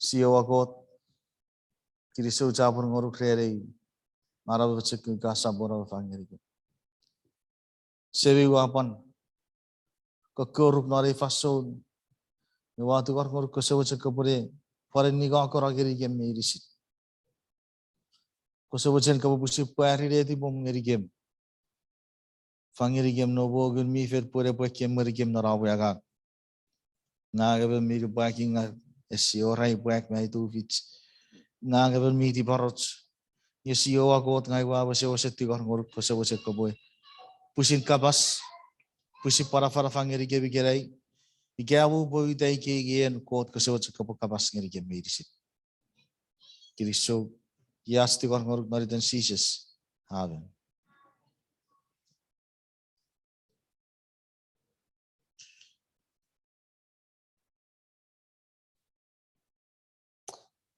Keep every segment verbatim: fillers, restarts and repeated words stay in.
Jiowa Kot, kinisou chapur ngonuk ren ei manau me pochokun ka sopwono fang ngenikem. Semei, ua pwan kokkoruk non ei fansoun, me ua tingor ngonuk kose mochen kopwe pwan ningokoro ngenikem meinisin. Kose mochen kopwe pwisin pwari netipom ngenikem, fang ngenikem noum Ngun mi Fel pwe epwe kemwenikem non om we angang. Ngang emon mi nipwakingaw, ese wor ai pwak me ai tufich. Ngang emon mi tiparoch. Nge Jiowa Kot, ngang ua wesewesen tingor ngonuk kose mochen kopwe pwisin kapas, pwisin pwan afanafan ngenikem ikenai. Ika mwo upwe uta ikei ika en, Kot, kose mochen kopwe kapas ngenikem meinisin. Kinisou, ua tingor ngonuk non iten Jises. Amen.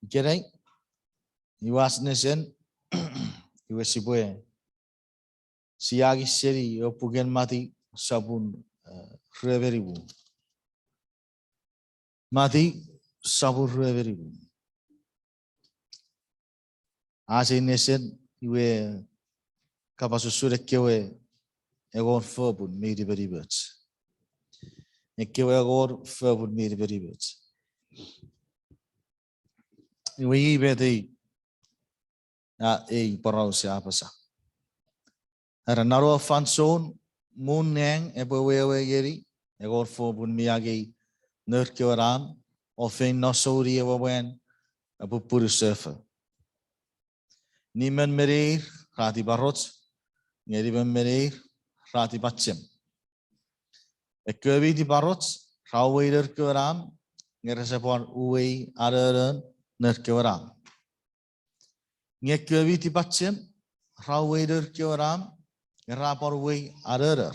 Ikenai, iwe ach nesen, iwe sipwe, sia angei seni ewe puken Mati, sopun, eh, rue me nimu. Mati, sopun rue me nimu. Ach ei nesen, iwe kapas usun ekkewe engon fopun mi nimenimoch. Ekkewe engon fopun mi nimenimoch. Iwe iei met ei, a, ei poraus a apasa. Era, non ewe fansoun, muun nang epwe wewe ngeni engon fopun mi angei nour kewe nam, o feino souni ewe mwan epwe pupunu sefo. Nimen me neir ra tiparoch, nge nimen me neir ra tipachem. Ekkewe mi tiparoch ra uwei nour kewe nam, nge rese pwan uwei anonon nour kewe nam. Nge ekkewe mi tipachem ra uwei nour kewe nam, nge ra pwan uwei anonon.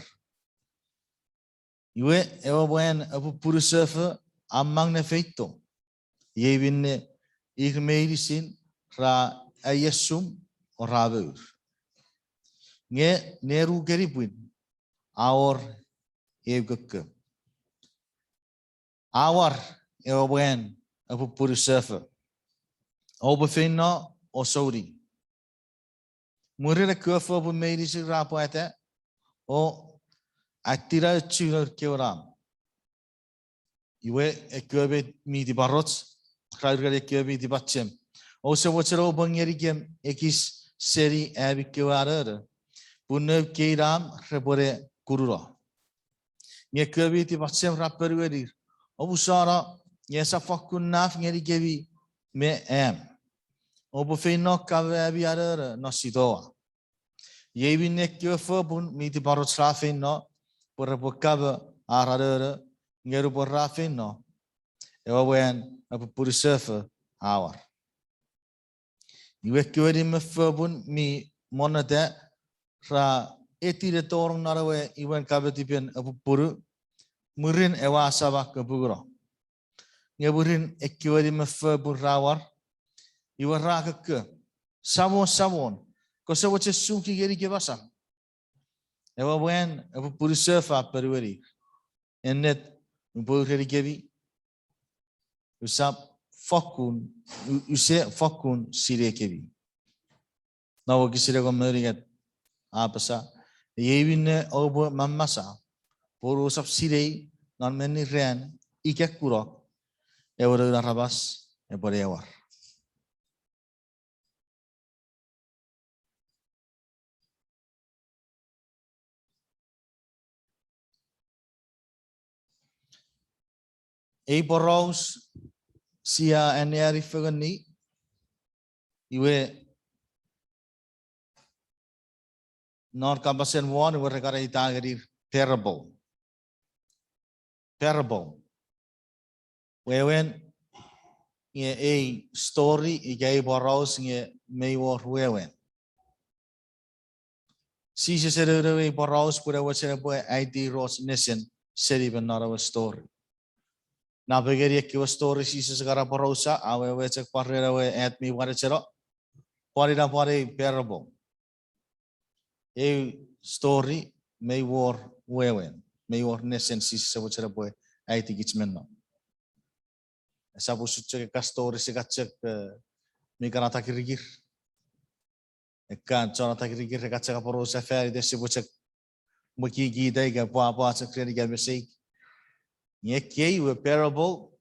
Iwe ewe mwan epwe pupunu sefo a mang ne feito. Iei minne ir meinisin ra aiesum o ra mour. Nge nenukenipwin a wor eu kokko. A war ewe mwan epwe pupunu sefo, oupwe feino o souni. Mwirin ekkewe fopun meinisin ra pwata o atinaochu nour kewe nam. Iwe ekkewe mi tiparoch ra ureni ekkewe mi tipachem, ouse mochen oupwe ngenikem ekis seni ami kewe anono, pun noum kei nam repwene kununo. Nge ekkewe mi tipachem ra ponuenir, omusano, nge esap fokkun naf ngenikemi me am. Oupwe feino kamo ami anono non sitowa. Iei minne ekkewe fopun mi tiparoch ra feino pwe repwe kamo ar anono, nge nupwen ra feino, ewe mwan epwe pupunu sefo a war. Iwe ekkewe nimen fopun mi monnota ra etine tonong non ewe imwen kametipen epupunu, mwirin ewe asam a kopunguno. Nge mwirin ekkewe nimen fopun ra war, iwe ra kokko, Samon, Samon, kose mochen suki ngenikem asam? Ewe mwan epwe pupunu sefo a ponueni, Ennet, upwe urenikemi, usap fokkun, u-, use fokkun sinekemi. Non wokisin engon me unungat a apasa, Iei minne oupwe mammasa, pun ousap sinei non menni ran ika kunok ewe Noun Aramas epwene war. Ei poraus sia anneani fengeni, iwe non kapasen won iwe re kan eita ngenir parable. Parable. Wewen, nge ei story ika ei poraus nge mei wor wewen. Jises e nounou ei poraus pwe e mochen epwe aiti roch nesen seni me non ewe story. Napengeni ekkewe story Jises a kan aporausa a wewe chok pwan ren ewe at mi pwan echeno, pwan ina pwan ei parable. Ei story mei wor wewen, mei wor nesen Jises e mochen epwe aitikich me non. Esap usun chok ekkan story sia kan chok, eh, mi kan atakirikir. Ekkan chon atakirikir ra kan chok aporausa fan iten sipwe chok mwekikita ika pwapwa chok ren ika mesei. Nge ekkei we parable,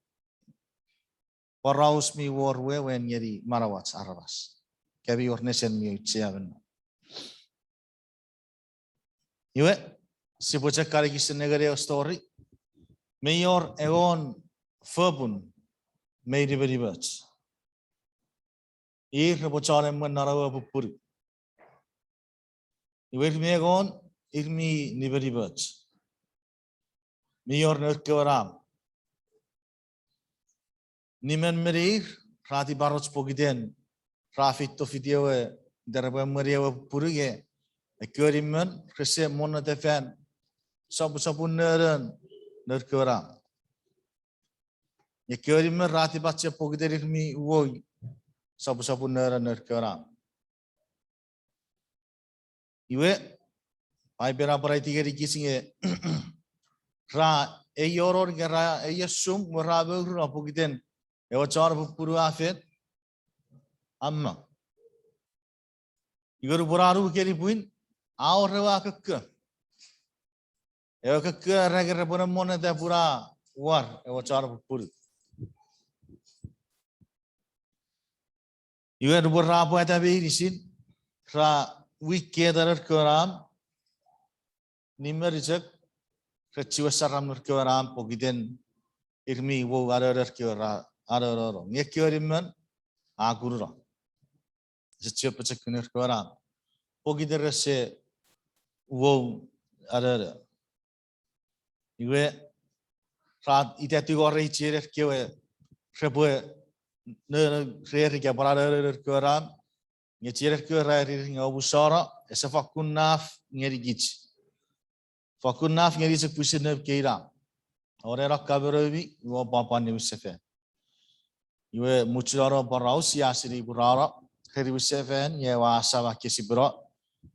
poraus mi wor wewen ngeni manauach aramas. Ika mi wor nesen mi auchea me no. Iwe, sipwe chok kan ekis nengeni ewe story. Mi wor engon fopun mi nimenimoch. Ir repwe chon emwen non ewe pupunu. Iwe ir mi engon, ir mi nimenimoch. Mi wor nour kewe nam. Nimen me neir ra tiparoch pokiten ra feito fiti ewe, ita repwe emweni ewe pupunu nge ekkewe nimen rese monneta fan soposopun nonon nour kewe nam. Nge ekkewe nimen ra tipachem pokiten ir mi uwou soposopun nonon nour kewe nam. Iwe, Paipen a pwan aiti ngenikich nge ra eionon nge ra eiesum we ra mouruno pokiten ewe chon pupunu a fen among. Iwe nupwen a nuukeni pwin, a wor ewe a kokko. Ewe kokko era nge repwe ne monneta pun a war ewe chon pupunu. Iwe nupwen ra pwata meinisin, ra wiketa nour kewe nam, nimen chok, re chiwen saram nour kewe nam pokiten ir mi uwou anonor kewe ra anonono. Nge ekkewe nimen a kununo. Ese chiwen pochokun nour kewe nam pokiten rese uwou anono. Iwe, ra ita tingorei chiener kewe repwe, ne, ne, rer ika pwan anono nour kewe nam, nge chiener kewe ra ereni nge omusano, ese fakkun naf ngenikich. Fakkun naf ngeni chok pwisin noum kei nam. Oupwe ne nokka me noumi, iwe oupwe pwan niwinsefan. Iwe muchunon ewe poraus sia sinei purano, re niwinsefan, nge ewe asam a kesipeno.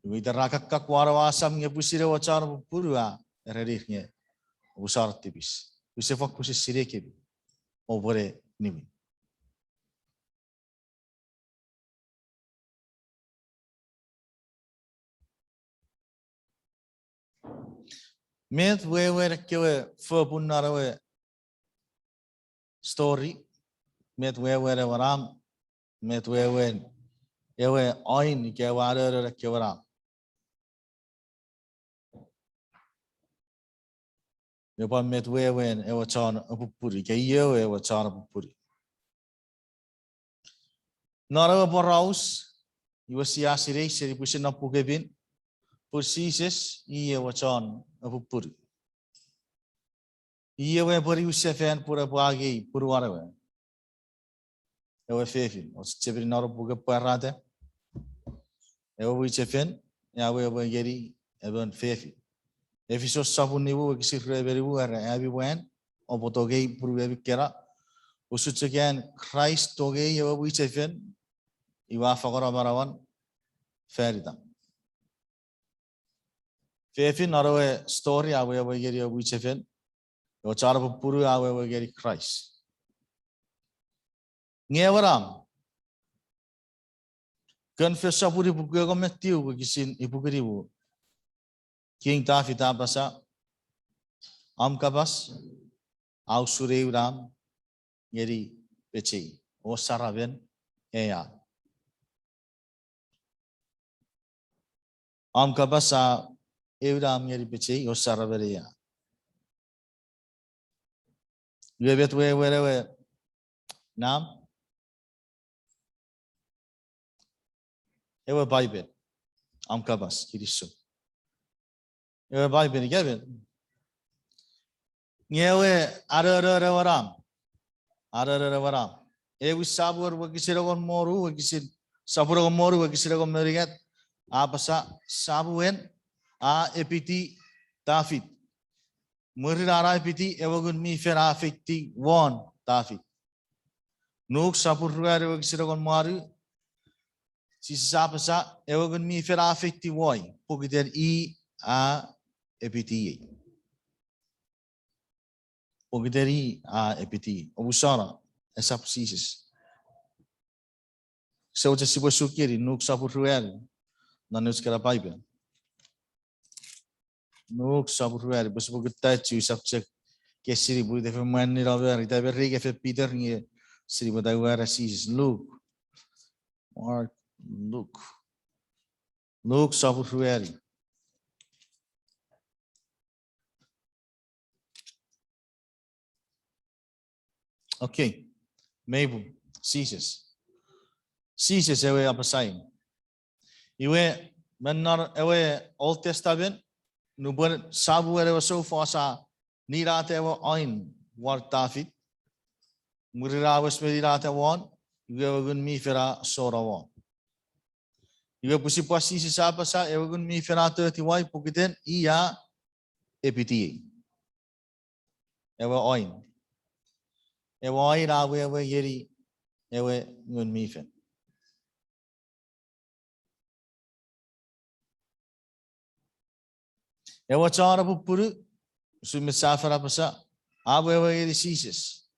Iwe ita ra kakkak won ewe asam nge pwisin ewe chon pupunu a erenir nge, omusano tipis. Use fakkun sinei kemi, oupwe ne niwin. Met wewen ekkewe fopun non ewe story, met wewen ewe nam, met wewen ewe oin ika ewe anonon ekkewe nam. Me pwan met wewen ewe chon pupunu, ika ie ewe chon pupunu. Non ewe poraus, iwe sia sinei seni pwisin non Puk Paipen, pun Jises i ewe chon pupunu. I ewe epwe niwinsefan pun epwe angei punuan ewe, ewe fefin. Ouse chechemeni non Puken Pwarata, ewe mwichefen a awewe ngeni emon fefin. Efisos sopun nimu wokisin rue me nimu, era, ami mwan, oupwe tongei punuemi kena, usun chok an Kraist tongei ewe mwichefen, iwe a fangeno manauan fan itan. Fefin non ewe story a awewe ngeni ewe mwichefen, ewe chon pupunu a awewe ngeni Kraist. Nge ewe nam, Confess sopun ipuku engon me tiu wokisin ipuku nimu. King David a apasa, om kapas a usun eu nam ngeni pechei o saramen ei an. Om kapas a eu nam ngeni pechei o saramen ei an. Iwe met wewen ewe nam? Ewe Paipen. Om kapas, kinisou. Ewe Paipen ika met? Nge ewe anonon ewe nam. Anonon ewe nam. Ewin Samuel wokisin engon me wonu, wokisin, sopun engon me wonu, wokisin engon me unungat, a apasa, Samuel a epiti David. Mwirin an a epiti, ewe Ngun mi Fel a feitiw won David. Nuk sopun ruanu wokisin engon me wanu, Jises a apasa, ewe Ngun mi Fel a feitiw woi, pokiten i a epiti ei. Pokiten i a epiti ei. Omusano. esap Jises. Sia mochen sipwe suk ngeni Luk sopun ruanu non nouch kana Paipen. Luk sopun ruanu, pwe sipwe kutta chu, sap chok ke sinei pwe ita fen mwan nino mano, ita me ri ke fen Peter nge sinei pwe ita we ena Jises. Luk. Mark, Luk. Luk sopun ruanu. Okay. Mei pung, Jises. Jises ewe apasain. Iwe, me non ewe Old Testament, nupwen Samuel ewe soufos a ninata ewe oin won Tafit, mwirin a wes me ninata won, iwe ewe Ngun mi Fel a sona won. Iwe pwisin pwan Jises a apasa, ewe Ngun mi Fel a totiwai pokiten i a epitiei ewe oin. Ewe oin a wewe ngeni ewe Ngun mi Fel. Ewe chon apupunu, usun met sia fen apasa, a wewe ngeni Jises.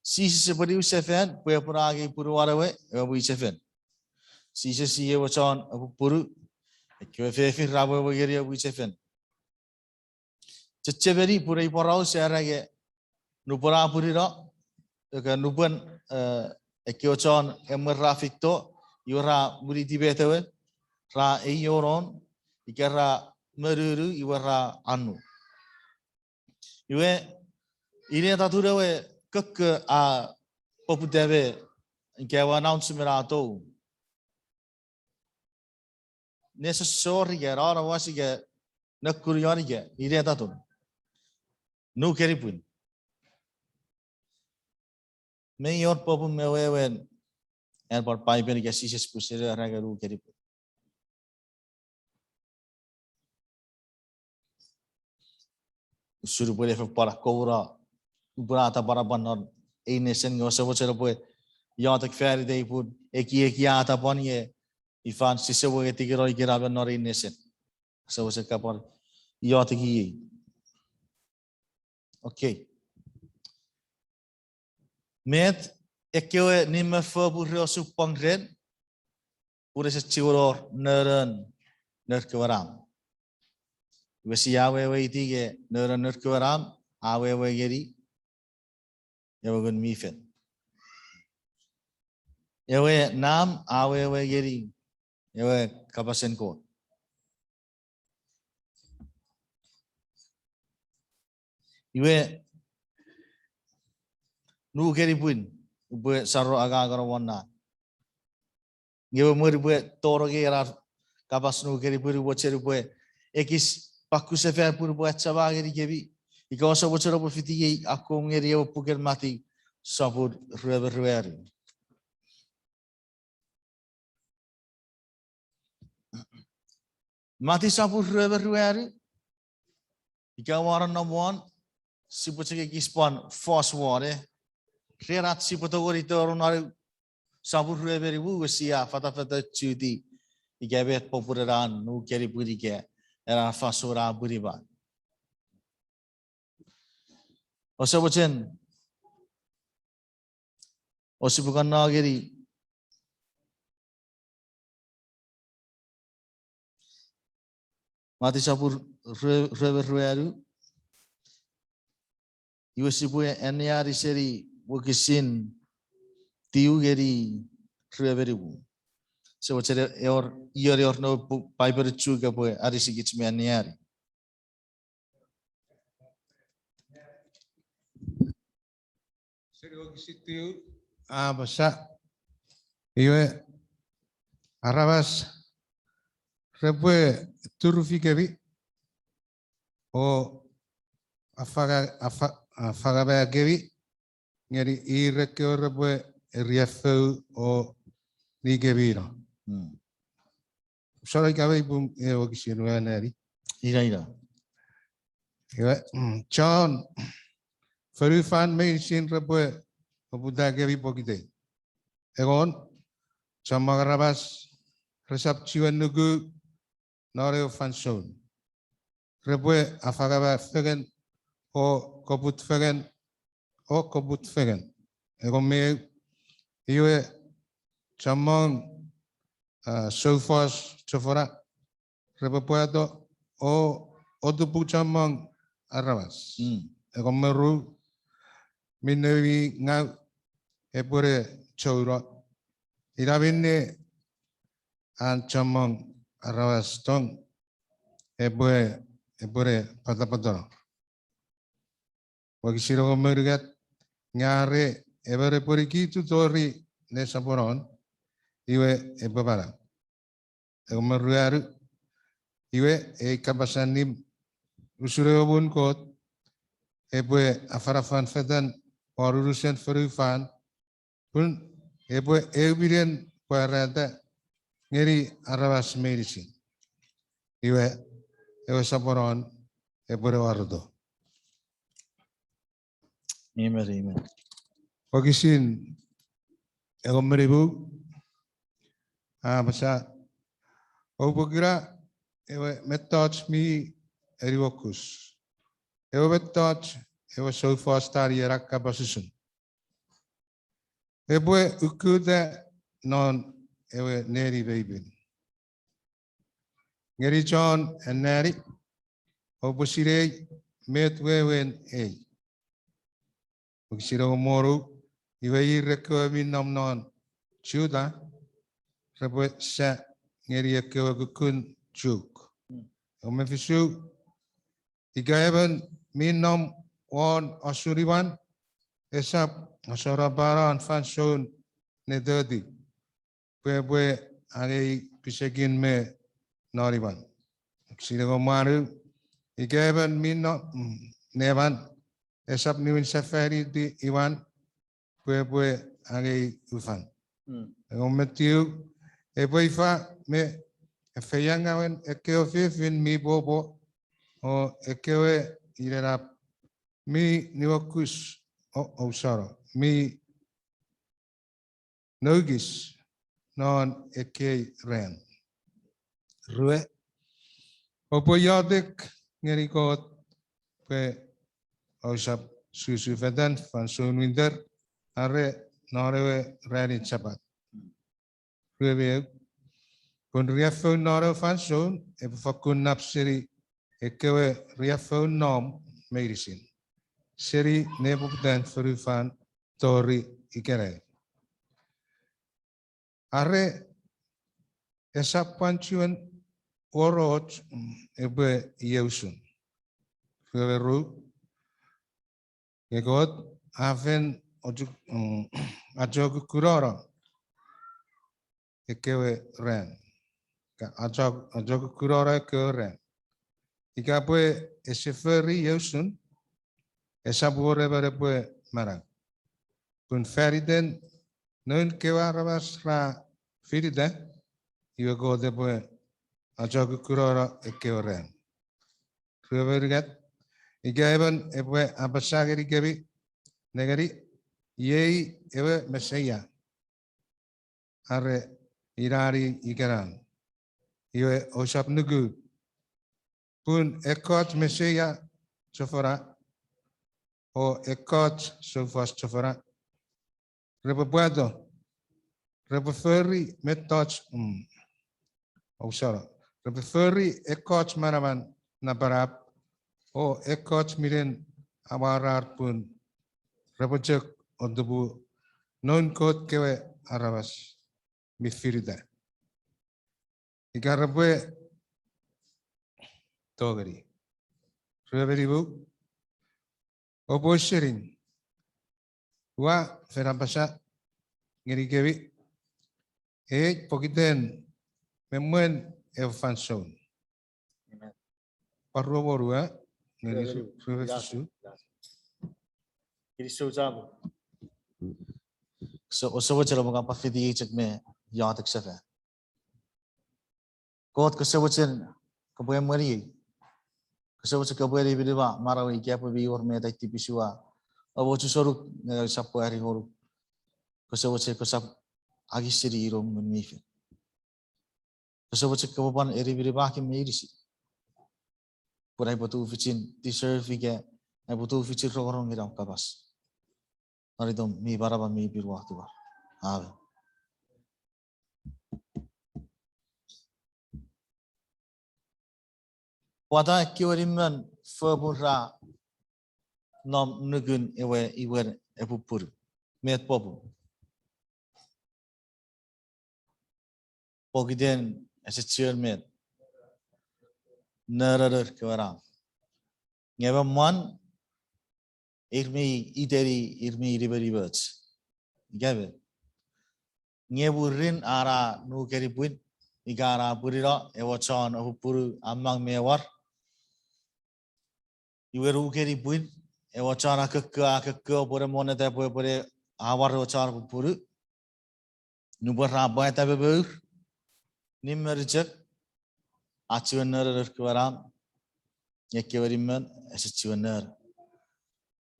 Jises epwe niwinsefan pwe epwe angei punuan ewe, ewe mwichefen. Jises i ewe chon apupunu, ekkewe fefin ra wewe ngeni ewe mwichefen. Chechemeni pun ei poraus era nge nupwen a pwinino, ika nupwen, eh, ekkewe chon emwen ra feito, iwe ra winiti met ewe, ra eionon, ika ra monunu, iwe ra annuk. Iwe, inet atun ewe kokko a poputa me ika ewe announcement a tou. Nesosor ika, nonawos ika, nekunion ika, inet atun. Nukenipwin. Mei wor popun me wewen an pwan Paipen ika Jises pwisin era nge nukenipwin. Usun upwe ne fen pwan akkomuna, upwe ne atapwan non ei nesen nge ouse mochen upwe iotek fan itei pun ekieki a atapwan nge ifan sise wengetikenoi ikenan me non ei nesen. Ouse mochen ka pwan iotek iei. Okay. Met ekkewe nimmon fopun re osupwang ren, pun ese chiwen wor nonon nour kewe nam. Iwe sia weweiti nge nonon nour kewe nam a wewe ngeni ewe Ngun mi Fel. Ewe nam a wewe ngeni ewe kapasen Kot. Iwe, nukenipwin, upwe saro angangono won na. Nge ewe mwen upwe tonong ngeni ena kapas nukenipwin, upwe mochen upwe ekis pakusefan pun upwe achema ngenikemi. Ika ouse mochen upwe fiti ei akkom ngeni ewe puken Mati sopun rue me ruanu. Mati sopun rue me ruanu, ika ua nonnom won, sipwe chok ekis pwan fos won, eh. Ren ach sipwe tongeni tonong non sopun rue me nimu, iwe sia fatafatochuti ika met popun ena nukenipwin ika ena fansoun a pwinipan. Ouse mochen, ouse pwe kan no ngeni Mati sopun rue, rue me ruanu. Iwe sipwe anneani seni wokisin tiu ngeni rue me nimu. Ouse mochen eor, ion eor noun Paipen Chuuk epwe anisikich me anneani. Seni wokisin tiu, a apasa, iwe, aramas repwe turufikemi o afanga-, afa-, afangamakemi ngeni ir ekkewe repwe eriafou o nikemino. Sona ika mei pung ewe wokisin ua anneani. Ina, ina. Iwe, mm, chon fonufan meinisin repwe oputakemi pokitei. Engon, chommong aramas resap chiwen nuku non ewe fansoun. Repwe afangama fengen o koput fengen, o koput fengen. Engon me eu, iwe chommong, a, soufos chofona repwe pwato, o otupu chommong aramas. Engon me ru, minne mi ngau epwene chouno, ina minne an chommong aramas tong epwe, epwene patapatano. Wokisin engon me unungat, nge are emon epwe nikitu tori nesoponon, iwe epwe manau. Engon me ruanu, iwe ei kapas allim usun ewe muun Kot epwe afanafan fetan won unusen fonufan, pun epwe eu minen pwarata ngeni aramas meinisin. Iwe, ewe soponon epwene wareto. Amen, amen. Wokisin engon me nimu, a apasa, oupwe kuna ewe mettoch mi eniwokus, ewe mettoch ewe soufos Taniel a kapas usun, epwe ukuta non ewe neni Paipen. Ngeni chon anneani, oupwe sinei met wewen ei. Wokisin engon me wonu, iwe ir ekkewe mi nom non Juta repwe sa ngeni ekkewe kukkun Chuuk. Engon me fisu, ika emon mi nom won osun imwan, esap asorapanon fansoun netoti pwe epwe angei pisekin me non imwan. Wokisin engon me wanu, ika emon mi nom neman, esap niwin sefaniti imwan pwe epwe angei ufan. Engon me tiu, epwe ifa me efeiengawen ekkewe fefin mi pwopwo o ekkewe inenap mi niwokus, o, ousano, mi noukis non ekkei ran. Rue, oupwe iotek ngeni Kot pwe ousap susufetan fansoun winter are non ewe ranin Sapat. Rue me eu, pun riaffoun non ewe fansoun epwe fakkun nap seni ekkewe riaffoun nom meinisin seni nepoputan fonufan tori ikenai. Are esap pwan chuen wor och epwe ieusun. Rue me ru, nge Kot a fen achokukunono ekkewe ran. Ka, achokukunono ekkewe ran. Ika pwe ese fori ieusun, esap wor emon epwe manau. Pun faniten noun kewe aramas ra finita, iwe Kot epwe achokukunono ekkewe ran. Rue me unungat, ika emon epwe apasa ngenikemi, nengeni, iei ewe Mesia, are inani ikenan, iwe ousap nuku, pun ekkoch Mesia chofona o ekkoch soufos chofona repwe pwato, repwe fori mettoch, ousano, repwe fori ekkoch manaman napanap o ekkoch minen amwarar pun repwe chok otupu noun Kot kewe aramas mi finita. Ika repwe tongeni. Rue me nimu, oupwe ausening, ua fen apasa ngenikemi ei pokiten me mwen ewe fansoun. Pwan rue me wonu, ngeni rue me fisu. Kinisou chapur. Kose mochen om kan pwan fiti chok me iotek sefan. Kot, kose mochen kopwe emweniei. Kose mochen kopwe eni minne ua manauei ika pwe mi wor met ai tipis ua amochu sonuk nge usap pwari ngonuk. Kose mochen kosap angisini inom Ngun mi Fel. Kose mochen kopwe pwan eni minne ua aki meinisin. Pun aipwe tufichin deserve ika aipwe tufichin rongorong ina om kapas. Non itom mi panapan mi pin watuar. Amen. Pwata ekkewe nimmon fopun ra nom nukun ewe imwen epupunu? Met popun? Pokiten ese chiwen met? Nononor kewe nam. Nge me mwan, ir mi iteni, ir mi nimenimoch. Ika met? Nge mwirin a na nukeni pwin, ika a na pwinino ewe chon epupunu a mang me war. Iwe nukeni pwin, ewe chon akokko, akokko pwe ne monneta pwe epwene awar ewe chon epupunu. Nupwen ra pwata me mour, nimmon chok, a chiwen nononor kewe nam, nge kewe nimmon ese chiwen nono.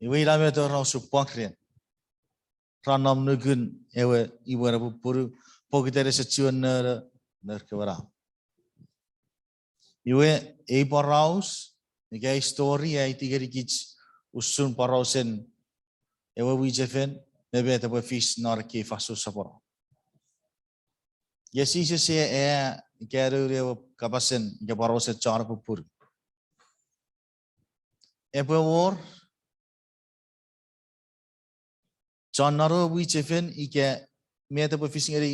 Iwe ina met ra osupwang ren. Ra nom nukun ewe imwen epupunu, pokiten ese chiwen nono nour kewe nam. Iwe ei poraus, ika ei story a aiti ngenikich usun porausen ewe mwichefen me met epwe fis non ekkei fansoun soponon. Nge Jises a, a, ika noun ewe kapasen ika porausen chon epupunu, epwe wor chon non ewe mwichefen ika met epwe fis ngeni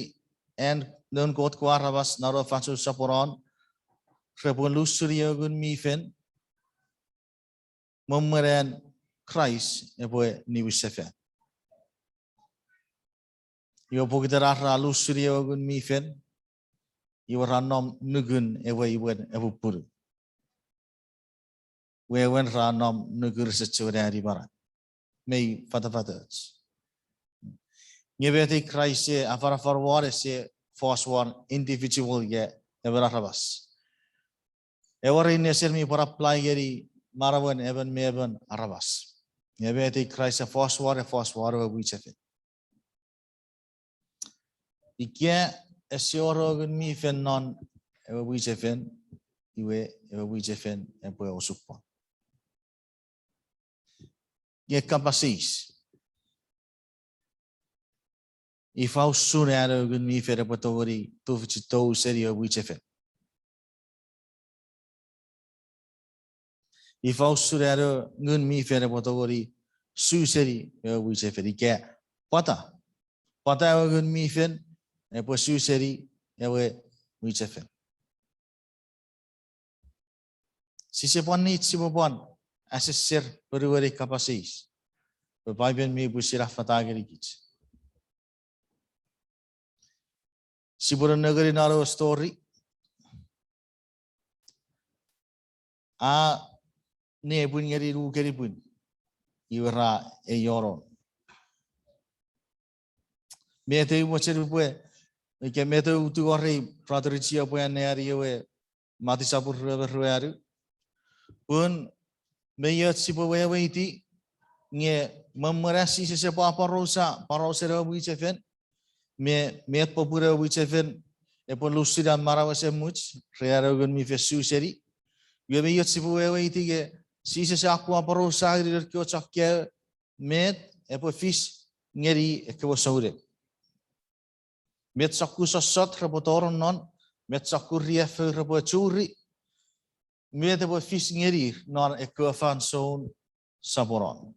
an noun Kot kewe aramas non ewe fansoun soponon, repwe lusuni ewe Ngun mi Fel, me mwen an Kraist epwe niwinsefan. Iwe pokiten ar ra lusuni ewe Ngun mi Fel, iwe ra nom nukun ewe imwen epupunu. Wewen ra nom nukun rese chiwen ani manau, mei fatafatoch. Nge met ei Kraist a afanafan won ese fos won individual ika emon aramas. Ewe ren nesen mi pwan apply ngeni manauen emon me emon aramas. Nge met ei Kraist a fos won, a fos won ewe mwichefen. Ika ese wor ewe Ngun mi Fel non ewe mwichefen, iwe ewe mwichefen epwe osupwang. Nge kapas eis, ifa usun an ewe Ngun mi Fel epwe tongeni tufichi tou seni ewe mwichefen? Ifa usun an ewe Ngun mi Fel epwe tongeni su seni ewe mwichefen ika pwata? Pwata ewe Ngun mi Fel epwe su seni ewe mwichefen? Sise pwan need sipwe pwan aseser ponueni kapas eis, pwe Paipen mi pwisin affata ngenikich. Sipwe nengeni non ewe story. A nepwin ngeni nukeni pwin, iwe ra eionon. Met ei mochen upwe, ika met ei utu orei brother Richie epwe anneani ewe Mati sopun rue me ruanu. Pun mei och sipwe weweiti, nge me mwen an Jises epwe aporausa porausen ewe mwichefen, me met popun ewe mwichefen epwe lusuni an manau ese much ren an ewe Ngun mi Fel su seni. Iwe mei och sipwe weweiti nge Jises a akkom aporausa ngeni noun kewe chon kaeo met epwe fis ngeni ekkewe souneng. Met sokkun sossot repwe tonong non, met sokkun riaffou repwe churi, met epwe fis ngenir non ekkewe fansoun soponon.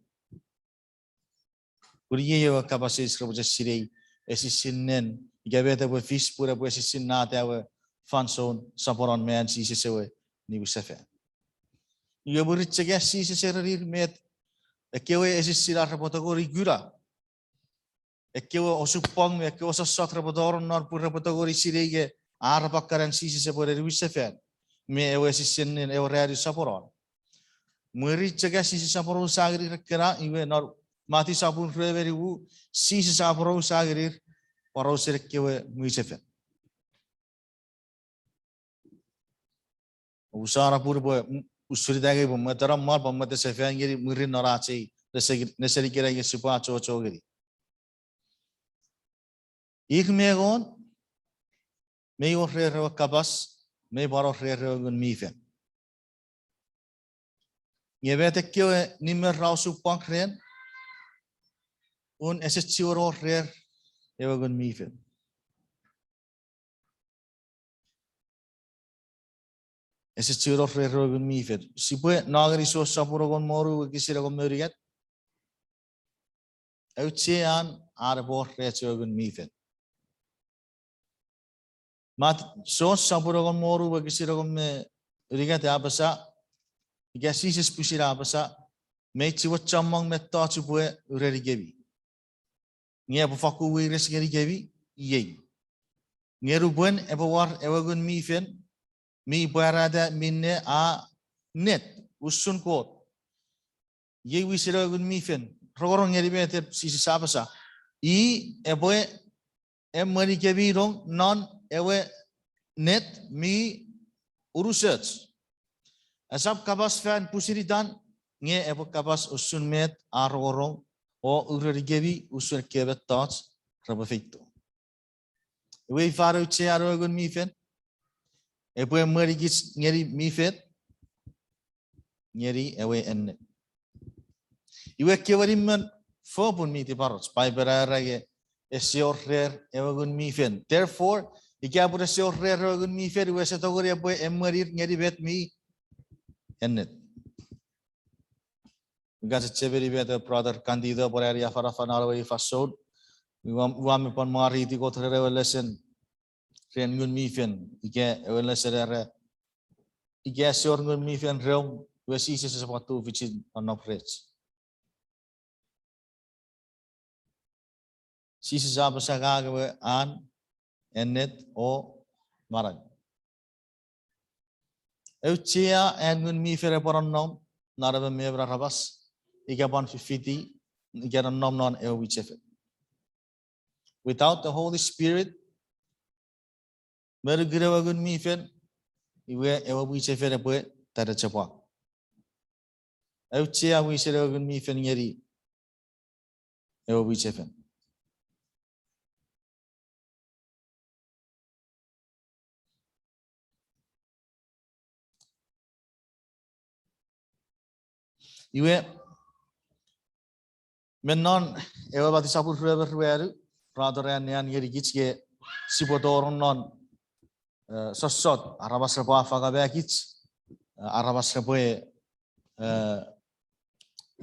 Pun iei ewe kapas eis repwe chok sinei esisinnen ika met epwe fis pun epwe esisinnata ewe fansoun soponon me an Jises ewe niwinsefan. Iwe mwirin chok an Jises erenir met ekkewe esissin ar repwe tongeni kuna, ekkewe osupwang me ekkewe sossot repwe tonong non pun repwe tongeni sinei nge a arap kan an Jises epwe ne niwinsefan me ewe esisinnen ewe ranin soponon. Mwirin chok an Jises aporausa ngenir ekkena, iwe non Mati sopun rue me nimu, Jises a aporausa ngenir porausen ekkewe mwichefen. Omusano pun pwe usun ita ngeni pwe mwet ena mwan pwe mwet sefan ngeni mwirin non ach ei nesen ikenai nge sipwe achocho ngeni. Ir me engon, mei wor rer ewe kapas, mei pwan wor rer ewe Ngun mi Fel. Nge met ekkewe nimmon ra osupwang ren, un ese chiwen wor rer ewe Ngun mi Fel. Ese chiwen wor rer ewe Ngun mi Fel. Sipwe no ngeni Jon sopun engon me wonu wokisin engon me unungat. Auchean an epwe wor rech ewe Ngun mi Fel. Mat, Jon sopun engon me wonu wokisin engon me unungat a apasa, ika Jises pwisin a apasa, mei chiwen chommong mettoch upwe urenikemi. Nge epwe fakkun weires ngenikemi iei. Nge nupwen epwe war ewe Ngun mi Fel, mi pwarata minne a ennet usun Kot. Iei wisen ewe Ngun mi Fel, rongorong ngeni met Jises a apasa. I epwe emwenikemi nong non ewe ennet mi unusoch. Esap kapas fan pwisin itan, nge epwe kapas usun met a rongorong o urenikemi usun ekkewe mettoch repwe feito. Iwe ifa auchean ewe Ngun mi Fel, epwe emwenikich ngeni mi fet, ngeni ewe ennet. Iwe ekkewe nimmon fopun mi tiparoch, Paipen a era nge ese wor rer ewe Ngun mi Fel. Therefore, ika pun ese wor rer ewe Ngun mi Fel, iwe ese tongeni epwe emwenir ngeni met mi ennet. Ika chechemeni met ewe Brother Candido pwan ani afanafan non ewe fansoun. Ua, ua mi pwan mwareiti Kot ren ewe lesen ren Ngun mi Fel, ika ewe lesen era, ika ese wor Ngun mi Fel reom, iwe Jises ese pwan tufichin nonnom rech. Jises a apasa ngang ewe an, ennet o manau. Auchea an Ngun mi Fel epwe nonnom non emon me emon aramas, ika pwan fifiti, ika nonnom non ewe mwichefen. Without the Holy Spirit, me nukun ewe Ngun mi Fel, iwe ewe mwichefen epwe tanechapwang. Auchea wisen ewe Ngun mi Fel ngeni ewe mwichefen. Iwe, me non ewe Matiu sopun rue me ruanu, Brother a anneani ngenikich nge sipwe tonong non, eh, sossot, aramas repwe afangamakich, eh, aramas repwe, eh,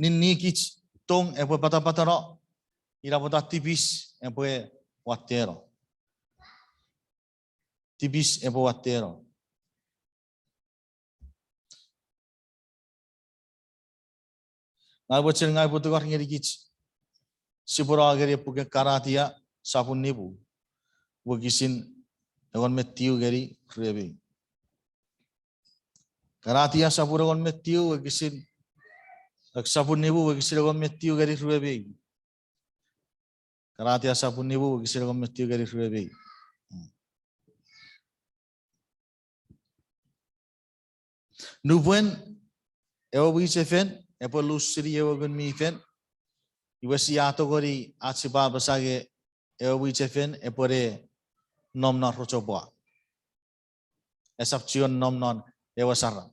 ninnikich, tong epwe patapatano, ina pwata tipis epwe watteno. Tipis epwe watteno. Ngang mochen ngang upwe tungor ngenikich, sipwe no ngeni ewe puken Kanatia, sopun nimu, wokisin engon me tiu ngeni rue me ew. Kanatia sopun engon me tiu, wokisin, eh, sopun nimu, wokisin engon me tiu ngeni rue me ew. Kanatia sopun nimu, wokisin engon me tiu ngeni rue me ew. Nupwen ewe mwichefen epwe lusini ewe Ngun mi Fel, iwe sia tongeni ach sipwe apasa nge ewe mwichefen epwe ne nom non rochopwak. Esap chiwen nom non ewe saram.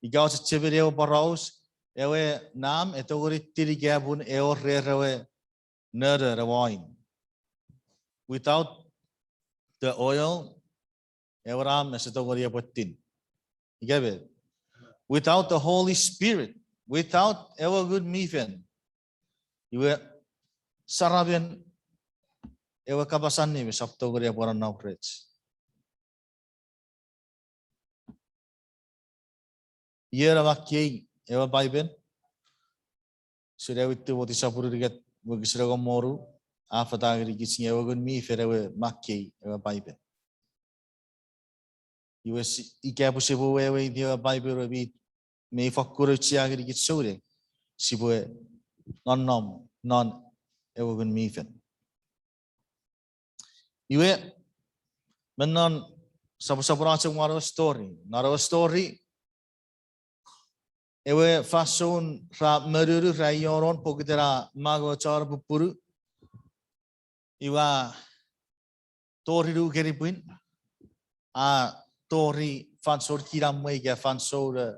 Ika ouse chechemeni ewe poraus, ewe nam e tongeni tin ika pun e wor rer ewe nonnon ewe wain. Without the oil, ewe nam ese tongeni epwe tin. Ika met? Without the Holy Spirit, without ewe Ngun mi Fel, iwe saramen ewe kapas allim esap tongeni epwe nonnom rech. Iei ena makkei ewe Paipen. Usun ewe Timoti sopun unungat wokisin engon me wonu, a fata ngenikich nge ewe Ngun mi Fel ewe makkei ewe Paipen. Iwe si-, ika pwe sipwe weweiti ewe Paipen ewe mi, mi fakkun auchea ngenikich souneng, sipwe nonnom non ewe Ngun mi Fel. Iwe, me non sopwosopwono chok won ewe story. Non ewe story, ewe fansoun ra monunu, ra ionon pokiten a mang ewe chon pupunu. Iwe a tori nukeni pwin, a tori fansoun kinamwe ika fansoun, eh,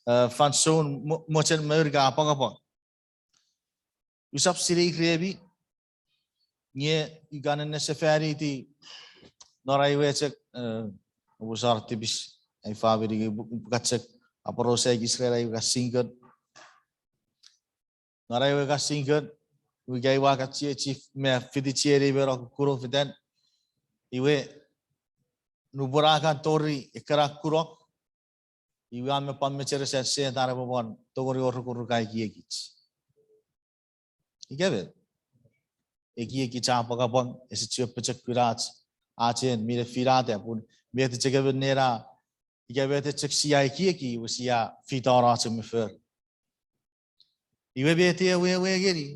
eh, fansoun mo-, mochen mour ika apwangapwang. Usap sinei remi, nge ika nennesefaniti non ai we chok, eh, omusar tipis, ai famini, pukachek, aporausa ekis ren ai we kasingkon. Non ai we kasingkon, ika iwa kachiechi me fiti chienei me no kuno fetan. Iwe, nupwen a kan tori ekkana kunok, iwe a me pwan mecheresan Setan epwe pwan tongeni orukoruka ekiekich. Ika met, ekiekich a apwangapwang, ese chiwen pochokun ach, ach en mine finata, pun met chok emon nena, ika met chok sia ekieki, iwe sia fitano ach me fori. Iwe met ewe, ewe ngeni,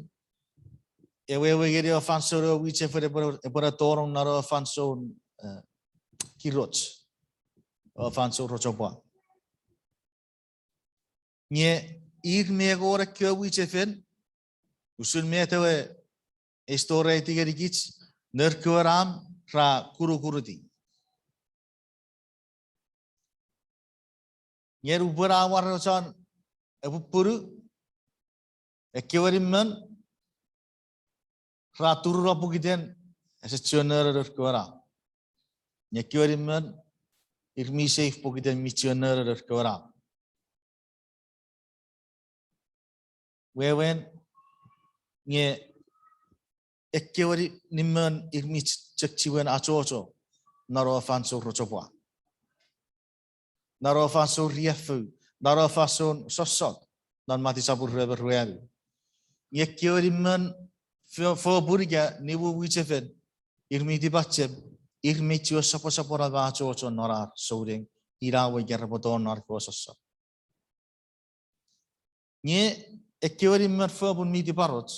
ewe, ewe ngeni ewe fansoun ewe mwichefen epwe, epwe ne tonong non ewe fansoun, eh, kiroch, ewe fansoun rochopwak. Nge ir me ekkoch ekkewe mwichefen, usun met ewe story a aiti ngenikich, nour kewe nam ra kunukunuti. Nge nupwen a war ewe chon epupunu, ekkewe nimmon ra turunong pokiten ese chiwen nonno nour kewe nam. Nge ekkewe nimmon ir mi safe pokiten mi chiwen nonno nour kewe nam. Wewen, nge ekkewe ni-, nimmon ir mi ch-, chok chiwen achocho non ewe fansoun rochopwak, non ewe fansoun riaffou, non ewe fansoun sossot, non Mati sapun rue me ruanu. Nge ekkewe nimmon fo-, fopun ika nimu mwichefen, ir mi tipachem, ir mi chiwen soposopono me achocho non ar souneng, ina we ika repwe tonong non ekkewe sossot. Nge ekkewe nimmon fopun mi tiparoch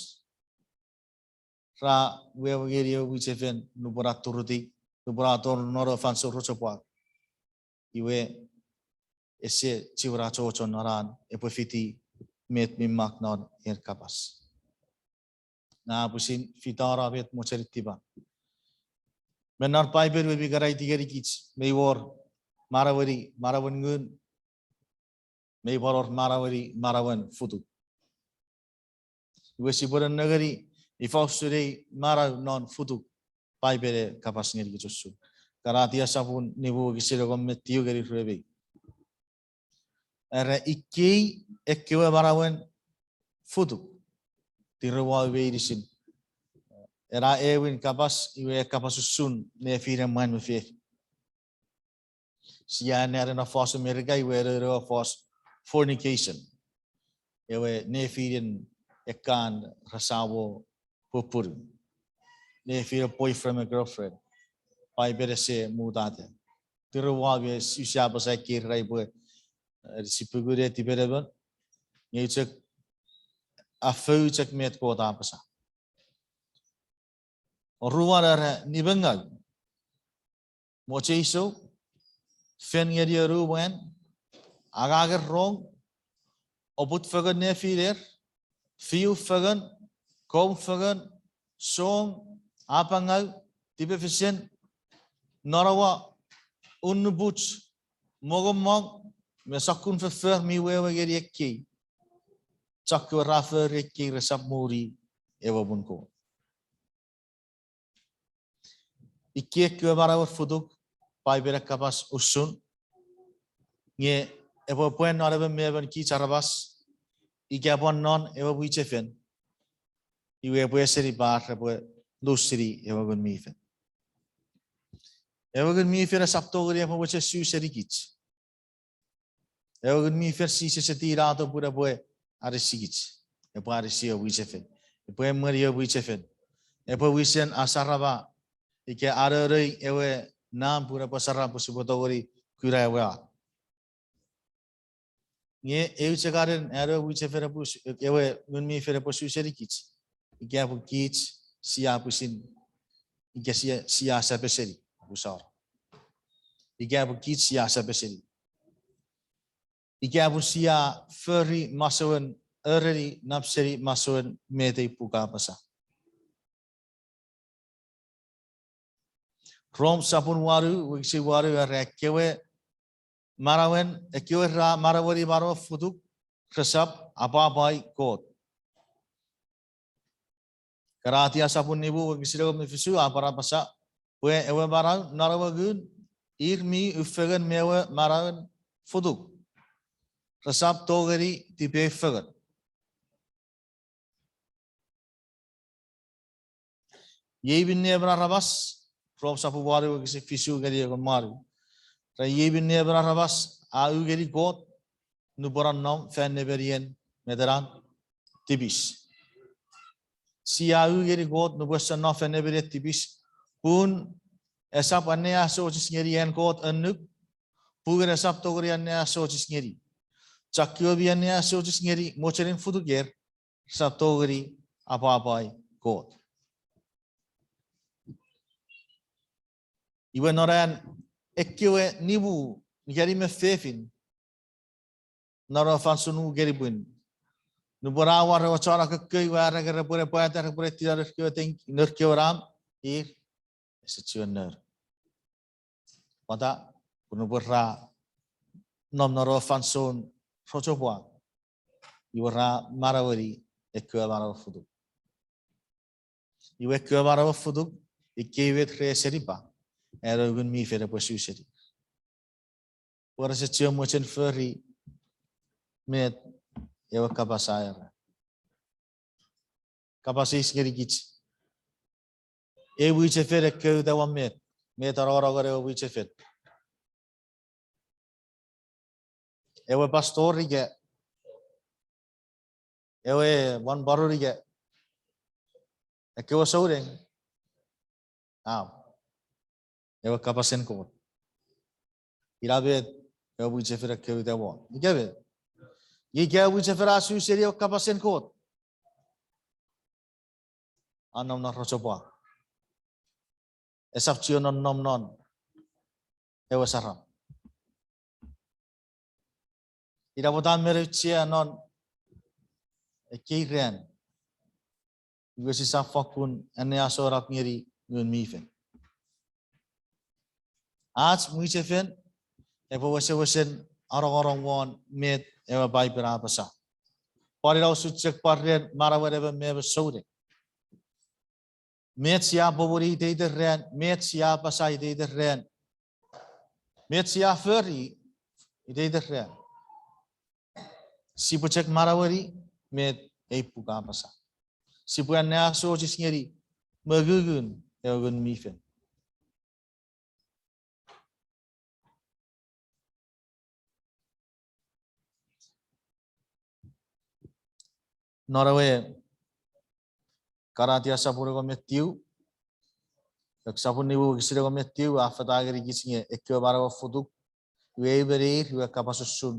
ra wewe ngeni ewe mwichefen nupwen a turutiw, nupwen a tonong non ewe fansoun rochopwak. Iwe ese chiwen achocho non an epwe fiti met mi mak non en kapas. Nge a pwisin fitano met mochenin tipan. Me non Paipen we mi kan aiti ngenikich, mei wor manaueni manauen ngun, mei pwan wor manaueni manauen futuk. Iwe sipwe nennengeni ifa usun ei manau non futuk Paipen e kapas ngenikich usun. Karatia sapun nimu wokisin engon me tiu ngeni rue me ew. Era ikkei ekkewe manauen futuk, tirewa meinisin. Ena aewin kapas, iwe kapas usun nefinen mwan me fefin. Sia anneani non fos America, iwe ena ewe fos fornication. Ewe nefinen ekkan resamo pupunu. Nefinen boyfriend me girlfriend. Paipen ese mutata. Tirewa me sia apasa ekkei ren ai pwe, eh, sipwe kuna tipenemon. Nge chok, a fou chok met Kot a apasa. Oruan, era nimengau. Mocheisou, fen ngeni anu mwan, angangen rong, oput fengen nefiner, fiu fengen, koum fengen, song, apangau, tipefesen, nonowa, unnupuch, mongomong, me sokkun foffor mi wewe ngeni ekkei. Chokkewe ra fori ekkei resap muni ewe muun Kot. Ikkei ekkewe manauen futuk, Paipen e kapas usun, nge epwe pwan non emon me emon kich aramas, ika pwan non ewe mwichefen, iwe epwe esenipa ar repwe lusini ewe Ngun mi Fel. Ewe Ngun mi Fel esap tongeni epwe mochen su senikich. Ewe Ngun mi Fel Jises e tinato pun epwe anisikich, epwe anisi ewe mwichefen, epwe emweni ewe mwichefen, epwe wisen asarama ika anonoi ewe Nam pun epwe saram pwe sipwe tongeni kuna ewe an. Nge eu chok anen an ewe mwichefen epwe s-, ewe Ngun mi Fel epwe su senikich, ika pun kich sia pwisin, ika sia, sia sapeseni, apusor. Ika pun kich sia sapeseni. Ika pun sia fori masouen ereni nap seni masouen met ei puk a apasa. Rom sapun wanu, wokisin wanu, era ekkewe manauen, ekkewe ra manaueni manau futuk, resap apwapwai Kot. Karatia sopun nimu wokisin engon me fisu a pwan apasa pwe ewe manau non ewe ngun, ir mi ufengen me ewe manauen futuk. Resap tongeni tipeeu fengen. Iei minne emon aramas, Rom sopun wanu wokisin fisu ngeni engon me wanu. Ra iei minne emon aramas a u ngeni Kot nupwen a nom fan nemenien metenan tipis. Sia u ngeni Kot nupwen sia nom fan nemenien tipis, pun esap anneasochis ngeni an Kot annuk, pun esap tongeni anneasochis ngeni. Chok kewe mi anneasochis ngeni mochenin futuker, resap tongeni apwapwai Kot. Iwe non an ekkewe nimu, nikani me fefin, non ewe fansoun u ngeni pwin, nupwen a war ewe chon akokko iwe a era nge repwe ne pwata, repwe ne tina nour kewe teng, nour kewe nam, ir ese chiwen nour. Pwata? Pun nupwen ra nom non ewe fansoun rochopwak, iwe ra manaueni ekkewe manauen futuk. Iwe ekkewe manauen futuk, ikkei met re esenipa, an ewe Ngun mi Fel epwe su seni. Pwe rese chiwen mochen fori met ewe kapas a era. Kapas eis ngenikich: Ewe mwichefen e kouta won met? Met anongonongen ewe mwichefen? Ewe pastor ika ewe mwan paron ika ekkewe souneng? Aw. Ewe kapasen Kot. Ina met ewe mwichefen e kouta won. Ika met? Ika ewe mwichefen a su seni ewe kapasen Kot, a nom non rochopwak. Esap chiwen nonnom non ewe saram. Ina pwata mi auchea non ekkei ran, iwe sisap fokkun anneasonap ngeni Ngun mi Fel. Ach mwichefen epwe wesewesen anongonong won met ewe Paipen a apasa. Pwan ina usun chok pwan ren manauen emon me emon souneng. Met sia pomuni iteiten ran, met sia apasa iteiten ran, met sia fori iteiten ran, sipwe chok manaueni met ei puk a apasa. Sipwe anneasochis ngeni mongungun ewe Ngun mi Fel. Non ewe Karatia sopun engon me tiu, ek sopun nimu wokisin engon me tiu a fata ngenikich nge ekkewe manauen futuk, iwe eu me neir iwe kapas usun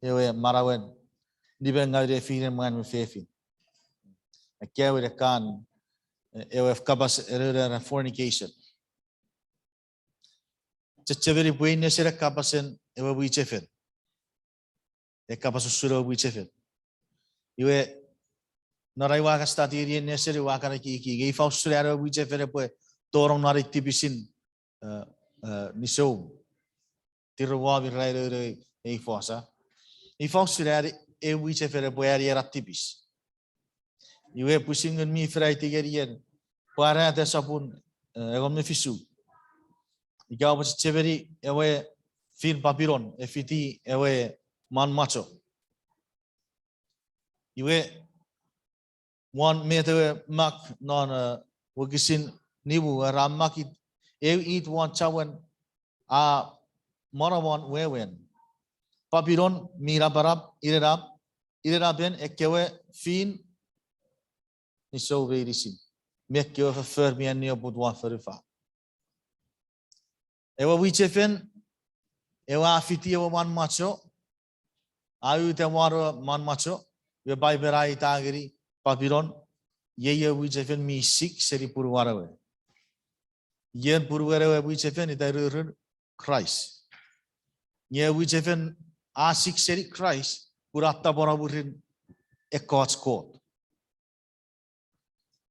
ewe manauen nimengau nefinen mwan me fefin. Ekkewe ekkan, eh, ewe kapas ena fornication. Chechemeni pwe ei nesen e kapasen ewe mwichefen. E kapas usun ewe mwichefen. Iwe, non ai ua kan study-ni ei nesen, ua kan ekieki nge ifa usun an ewe mwichefen epwe tonong non ei tipisin, eh, eh, nisou. Tiro ua mi raino ei, ei fosa. Ifa usun an ewe mwichefen epwe ani ena tipis. Iwe pwisin Ngun mi Fel a aiti ngeni en Pwarata sopun, eh, engon me fisu. Ika oupwe chechemeni ewe fin Papilon e fiti ewe mwan mwacho. Iwe won met ewe mak non, eh, wokisin nimu, era mak it, eu it won chamwen a monomon wewen. Papilon mi napanap, inenap, inenapen ekkewe fin nisou meinisin, me ekkewe foffor mi anneoput won fonufan. Ewe mwichefen, ewe a fiti ewe mwan mwacho, a uta won ewe mwan mwacho, iwe Paipen a aita ngeni Papilon, iei ewe mwichefen mi sik seni punuan ewe. Ien punuen ewe mwichefen ita ururun Kraist. Nge ewe mwichefen a sik seni Kraist pun a tapweno mwirin ekkoch kot.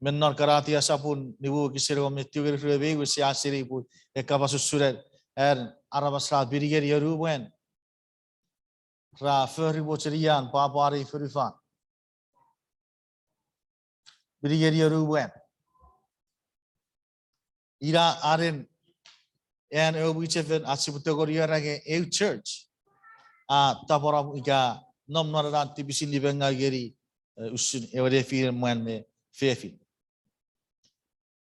Me non Karatia sopun nimu wokisin engon me tiu ngeni rue me ew, sia sinei pwe e kapas usun an aramas ra pini ngeni onu mwan, ra fori mochenian pwapwan ei fonufan. Pini ngeni onu mwan. Ina anen an ewe mwichefen ach sipwe tongeni era nge eu church a tapweno ika nom non ena tipisin nipengau ngeni, eh, usun ewe nefinen mwan me fefin.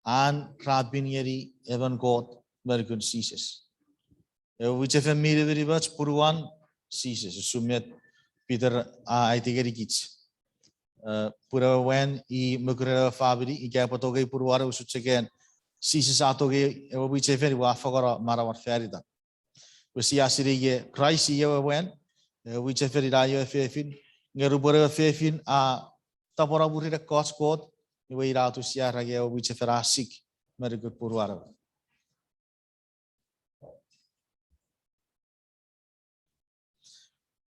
An ra pin ngeni emon Kot me nukun Jises. Ewe mwichefen mi nimenimoch punuan Jises, usun met Peter a aiti ngenikich. Eh, pun ewe mwan i mokuren ewe famini, ika epwe tongei punuan ewe usun chok an Jises a tongei ewe mwichefen iwe a fangeno manauan fan itan. Iwe sia sinei nge Kraist i ewe mwan, ewe mwichefen ina i ewe fefin, nge nupwen ewe fefin a tapweno mwirin ekkoch kot, iwe ina atun sia era nge ewe mwichefen a sik me nukun punuan ewe.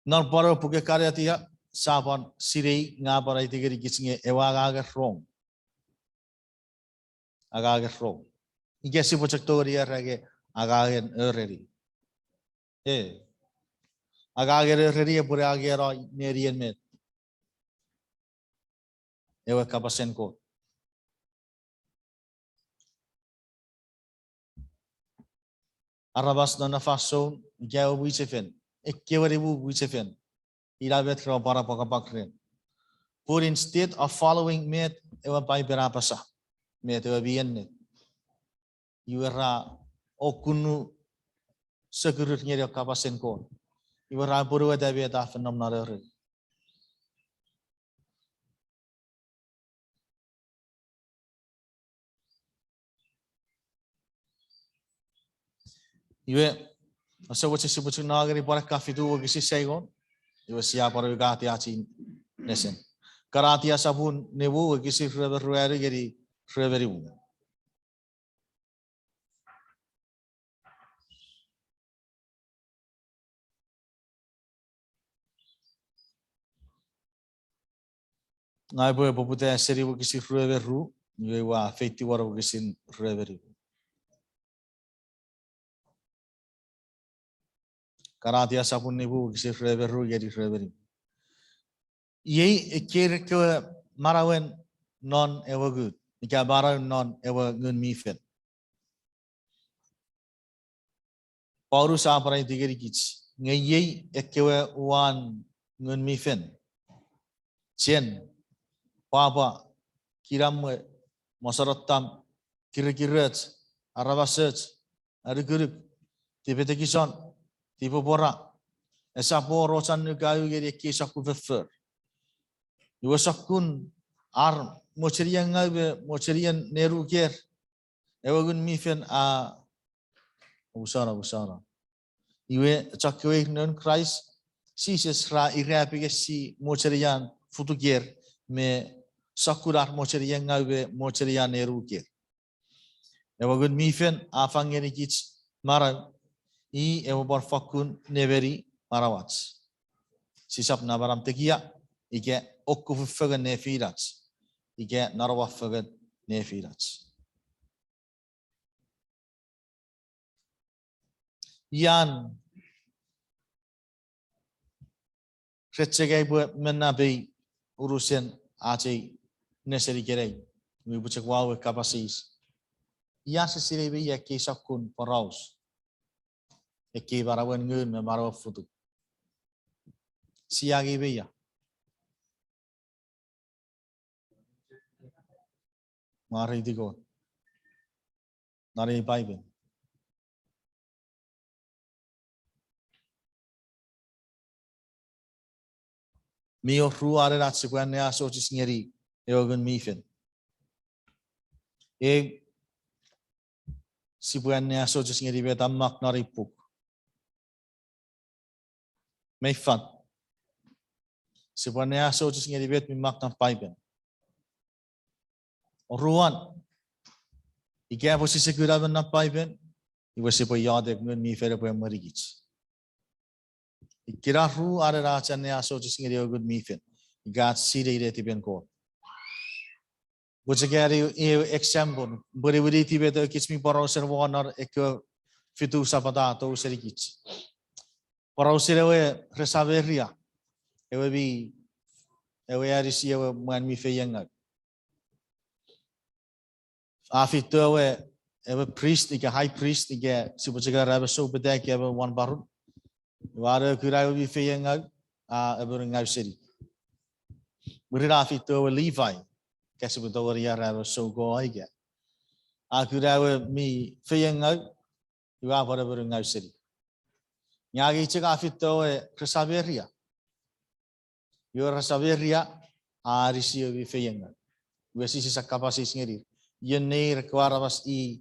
Non pwan ewe puken Kanatia, sia pwan sinei nge a pwan aiti ngenikich nge ewe angangen rong. Angangen rong. Ika sipwe chok tongeni era nge angangen ereni. E. Angangen ereni epwe angeno nenien met? Ewe kapasen Kot. Aramas non na fansoun, ika ewe mwichefen, ekkewe nimu mwichefen, ina met ra pwan apwangapwang ren. But instead of following met ewe Paipen a apasa, met ewe mi ennet, iwe ra okunnu sekurur ngeni ewe kapasen Kot. Iwe ra apwonueta met a fen nom non ereni. Iwe, ese mochen sipwe chok no ngeni pwan ekka fitu wokisin seni engon. Iwe sia pwan ewe kati achin nesen. Kanatia sopun nimu wokisin rue me ruanu ngeni rue me nimu. Ngang upwe poputa seni wokisin rue me ru, iwe ua feitiw won wokisin rue me nimu. Kanatia sopun nimu wokisin rue me ru ngeni rue me nimu. Iei ekkei ekkewe manauen non ewe ngun, ika manau non ewe Ngun mi Fel. Paulus a pwan aiti ngenikich, nge iei ekkewe uwan Ngun mi Fel. Chen, pwapwa, kinamwe, mosonotam, kirikiroch, aramasoch, anukunuk, tipetekison, tipepwora, esap wor och annuk a u ngeni ekkei sokkun foffor. Iwe sokkun ar mochenian ngau me mochenian nenuker, ewe Ngun mi Fel a, omusano, omusano. Iwe chokkewe noun Kraist Jises ra irapenges mochenian futuker me sokkun ar mochenian ngau me mochenian nenuker. Ewe Ngun mi Fel a fang ngenikich manau, i ewe pwan fokkun nemeni manauach. Sisap namanam tekia, ika okkufu fengen nefinach, ika nonoma fengen nefinach. Ian, ren chok ai upwe mennapei unusen ach ei nesen ikenai, mi upwe chok wau ewe kapas eis. Ian se sinei me ia ekkei sokkun poraus, ekkei manauen ngun me manauen futuk? Sia angei me ia? Mwareiti Kot. Non ei Paipen mi wor ru anen ach sipwe anneasochis ngeni ewe Ngun mi Fel. Ei, sipwe anneasochis ngeni met a mak non ei puk. Mei fan, sipwe anneasochis ngeni met mi mak non Paipen. Oruan, ika pwe sise kuna emon non Paipen, iwe sipwe iotek Ngun mi Fel epwe emwenikich. Ikkena ru anen ach anneasochis ngeni ewe Ngun mi Fel, ika ach sinei netipen Kot. Pwe chok ani eu example, pwe niwiniti met ewe kich mi porausen won non ekkewe fitu Sapat a tou senikich. Porausen ewe re Sameria, ewe mi, ewe anisi ewe mwan mi feiengau. A feito ewe ewe priest ika high priest ika sipwe chok era emon soupetek ika emon wanporon. Iwe a no kuna ewe mi feiengau, a emon ngau seni. Mwirin a feito ewe Levi, ika sipwe tongeni era emon soukoa ika. A kuna ewe mi feiengau, iwe a pwan emon ngau seni. Nge angei chok a feito ewe re Samaria. Iwe re Samaria a anisi ewe mi feiengau. Iwe Jises a kapas eis ngenir, ien neir ekkewe aramas i,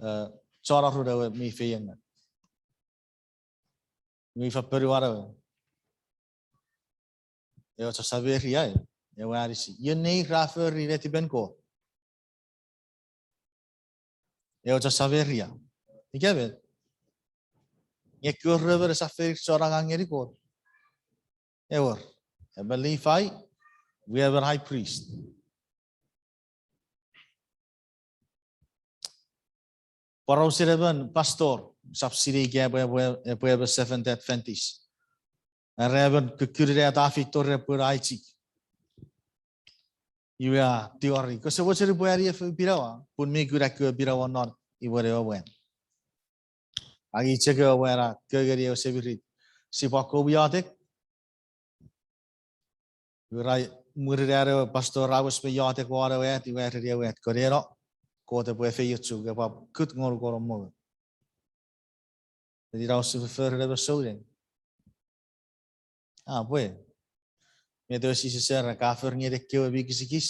eh, chon arun ewe mi feiengau. Iwe ifa ponuan ewe, ewe chon Samaria, ewe a anisi, ien neir ra fori netipen Kot. Ewe chon Samaria. Ika met? Nge ekkewe ruemon esap fenir chon angang ngeni Kot. Ewer, emon Levi, iwe emon high priest. Porausen emon pastor, sap sinei ika epwe, epwe, epwe emon Seventh Adventist. Era emon kukkununato a feito ren epwe aichik. Iwe a tingorei, kose mochen upwe ani ewe pinawa, pun mi kuna ekkewe pinawa non imwen ewe mwan. Angei chok ewe mwan a kongeni ewe semirit, sipwe akkom iotek. Iwe ra, mwirin an ewe pastor a wes me iotek won ewe at, iwe a ereni ewe at, koneno, Kot epwe efeiochuk, epwe kut ngonuk won mongo. Ina usun fofforun emon souneng. A pwe, met ewe Jises era, ka for ngeni ekkewe mi kisikis,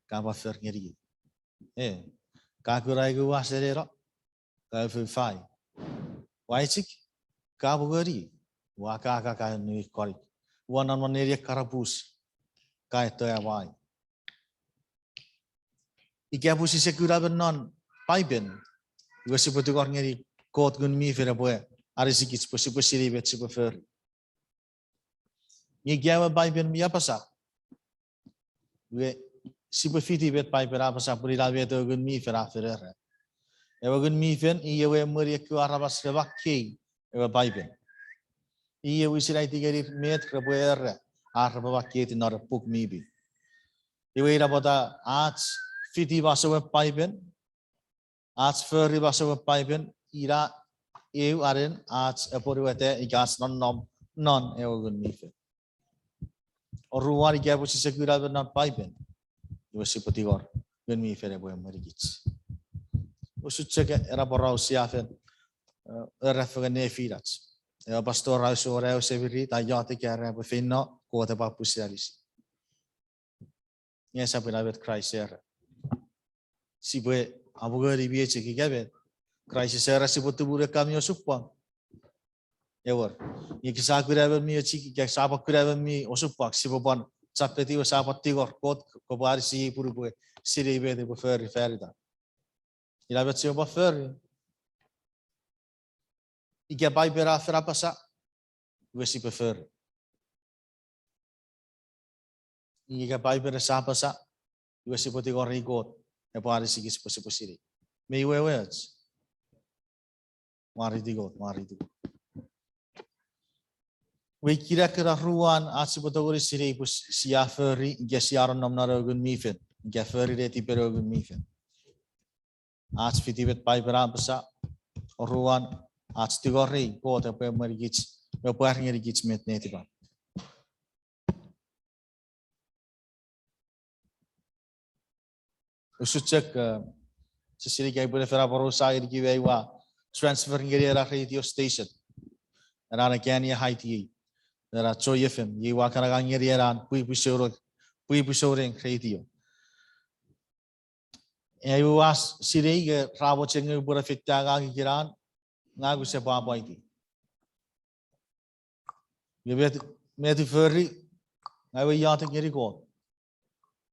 ka pwan for ngeniei. E, ka kuna ai ua seneno, ka ufouf ai. Ua aichik, ka pwokoni. Ua kaka, ka annuik konik. Ua nonnom neni ekkarapus, ka eto am ai. Ika pwe sise kuna emon non Paipen, iwe sipwe tingor ngeni Kot Ngun mi Fel epwe anisikich pwe sipwe sinei met sipwe fori. Nge ika ewe Paipen mi apasa, iwe sipwe fiti met Paipen a apasa pun ina met ewe Ngun mi Fel a fen era. Ewe Ngun mi Fel i ewe emweni ekkewe aramas re makkei ewe Paipen. I ewe wisen aiti ngenir met repwe era, ar repwe makkeiti non ewe puk mi pin. Iwe ina pwata ach fiti masouen Paipen, ach fori masouen Paipen, ina eu anen ach apwonueta ika ach nonnom non ewe Ngun mi Fel. Oruan, ika pwe sise kuna emon non Paipen, iwe sipwe tingor Ngun mi Fel epwe emwenikich. Usun chok ena poraus sia fen, eh, era fengen nefinach. Ewe pastor a usun ewe semirit, a iotek era epwe feino, Kot epwe pwisin anisi. Nge esap ina met Kraist era. Sipwe apwungeni mi echik ika met. Kraist era sipwe tumunu ekkan mi osupwang. Ewer. Nge kisa kuna emon mi echik, ika sisap kuna emon mi osupwang, sipwe pwan chapetiw, sisap pwan tingor Kot, kopwe anisiei pun upwe sinei met upwe fori fan itan. Ina met sipwe pwan fori. Ika Paipen a fen apasa, iwe sipwe fori. Ika Paipen esap apasa, iwe sipwe tingorei Kot epwe anisikich pwe sipwe sinei. Me iwe ewe och. Mwareiti Kot, mwareiti Kot. Iwe ikkena ekkena ruan ach sipwe tongeni sinei pwe sia fori ika sia nonnom non ewe Ngun mi Fel, ika fori netipen ewe Ngun mi Fel. Ach fiti met Paipen a apasa, oruan, ach tingorei Kot epwe emwenikich, me pwar ngenikich met netipan. Usun chok, eh, sise sinei ika upwe ne fen aporausa ngeni, iwe ua transfer ngeni ena radio station. Ena ne kani a haiti ei. Ena Joy F M. Iwe ua kan angang ngeni ena pwipwi souneng, pwipwi souneng radio. Iwe ua sinei ika ra mochen ngang upwe ne feita ngang ikenan, ngang use pwapwaiti. Iwe met, met ua fori, ngang ua iotek ngeni Kot.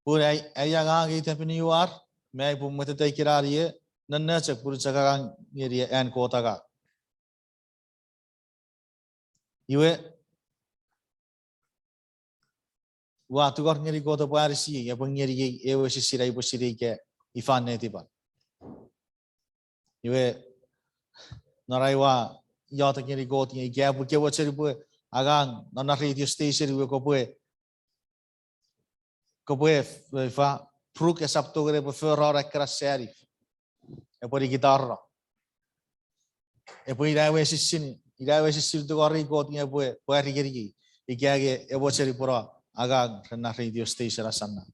Pun ai, ai angang ei tapin iwe ar, me ai pwe mwetete ikenan ie, nonno chok pun chok angang ngeni an Kot angang. Iwe, ua tungor ngeni Kot epwe anisiei, epwe ngeniei ewe sinei upwe sinei ika ifa netipan. Iwe, non ai ua iotek ngeni Kot nge ika pwe ke mochen upwe angang non na radio station iwe kopwe, kopwe, eh, ifa, Brooke esap tongeni epwe fori ekkena sani. epwe nikitano. Epwe ina ewe esisin, ina ewe esisin tungorei Kot nge epwe pwari ngeniei ika nge epwe mochen upwene angang ren na radio station asanna.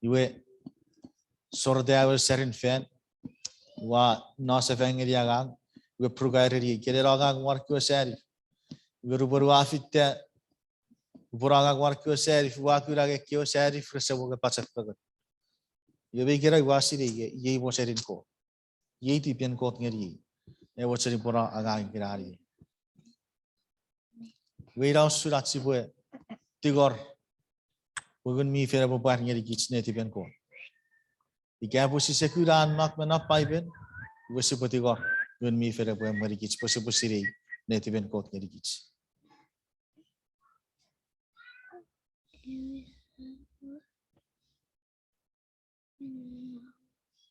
Iwe, sorete awen sarin fan, ua no sefan ngeni angang, iwe Brooke a ereniei, kenen angang won ekkewe sanif. Iwe nupwen ua fita upwene angang won ekkewe sanif, ua kuna nge ekkewe sanif rese wonge pachefengen. Iwe me ikenai ua sinei nge iei mochenin Kot. Iei tipen Kot ngeniei. Ewe mochen upwene angang ikenai. Iwe ina usun ach sipwe tingor pwe Ngun mi Fel epwe pwar ngenikich netipen Kot. Ika pwe sise kuna an mak me non Paipen, iwe sipwe tingor Ngun mi Fel epwe emwenikich pwe sipwe sinei netipen Kot ngenikich.